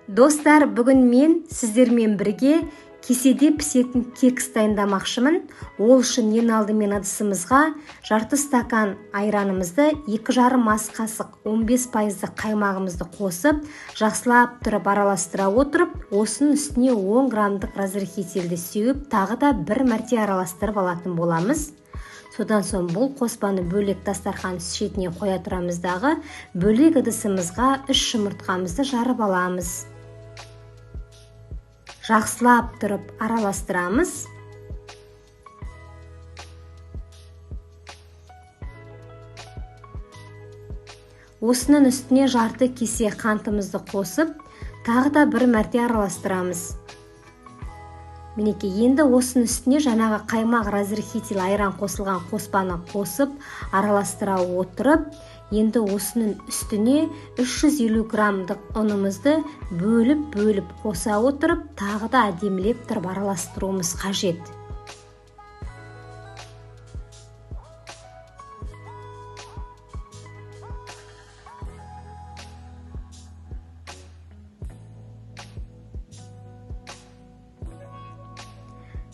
Достар, бүгін мен сіздермен бірге кеседе пісетін кекс дайындамақшымын. Ол үшін ең алдымен ыдысымызға жарты стакан айранымызды, 2,5 ас қасық 15% қаймағымызды қосып, жақсылап тұрып араластыра отырып, осының үстіне 10 граммдық разрыхительді сеуіп, тағы да бір мәрте араластырып алатын боламыз. Содан соң бұл қоспаны бөлек дастархан шетіне қоя тұрамыз дағы, бөлек ыдысымызға 3 жұмыртқамызды жарып аламыз. Жақсылап тұрып араластырамыз. Осының үстіне жарты кесе қантымызды қосып, тағы да бір мәрте араластырамыз. Мінекей, енді осының үстіне жаңағы қаймақ, разрыхитель, айран қосылған қоспаны қосып, араластыра отырып, енді осының үстіне 350 граммдық ұнымызды бөліп-бөліп қоса отырып, тағы да әдемілеп тұрып араластыруымыз қажет.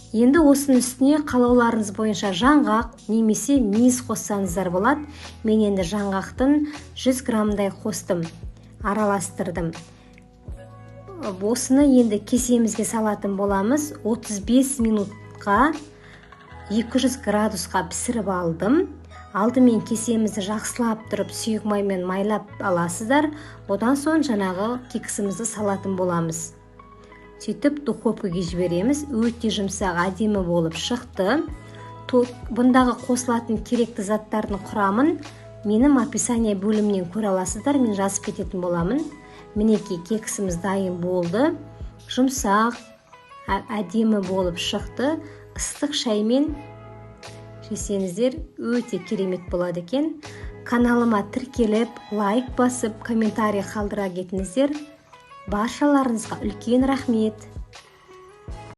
Енді осының үстіне қалауларыңыз бойынша жаңғақ немесе мейіз қоссаңыздар болады. Мен енді жаңғақтың 100 граммдай қостым, араластырдым. Осыны енді кесемізге салатын боламыз. 35 минутқа 200 градусқа пісіріп алдым. Алдымен кесемізді жақсылап тұрып сұйық маймен майлап аласыздар. Одан соң жаңағы кексімізді салатын боламыз. Сөйтіп духовкаға жібереміз. Өте жұмсақ, әдемі болып шықты. Бұндағы қосылатын керекті заттардың құрамын менің описание бөлімінен көре аласыздар. Мен жазып кететін боламын. Мінекей, кексіміз дайын болды. Жұмсақ, әдемі болып шықты. Ыстық шаймен жесеңіздер өте керемет болады екен. Каналыма тіркеліп, лайк басып, комментарий қалдыра кетіңіздер. Баршаларыңызға үлкен рахмет.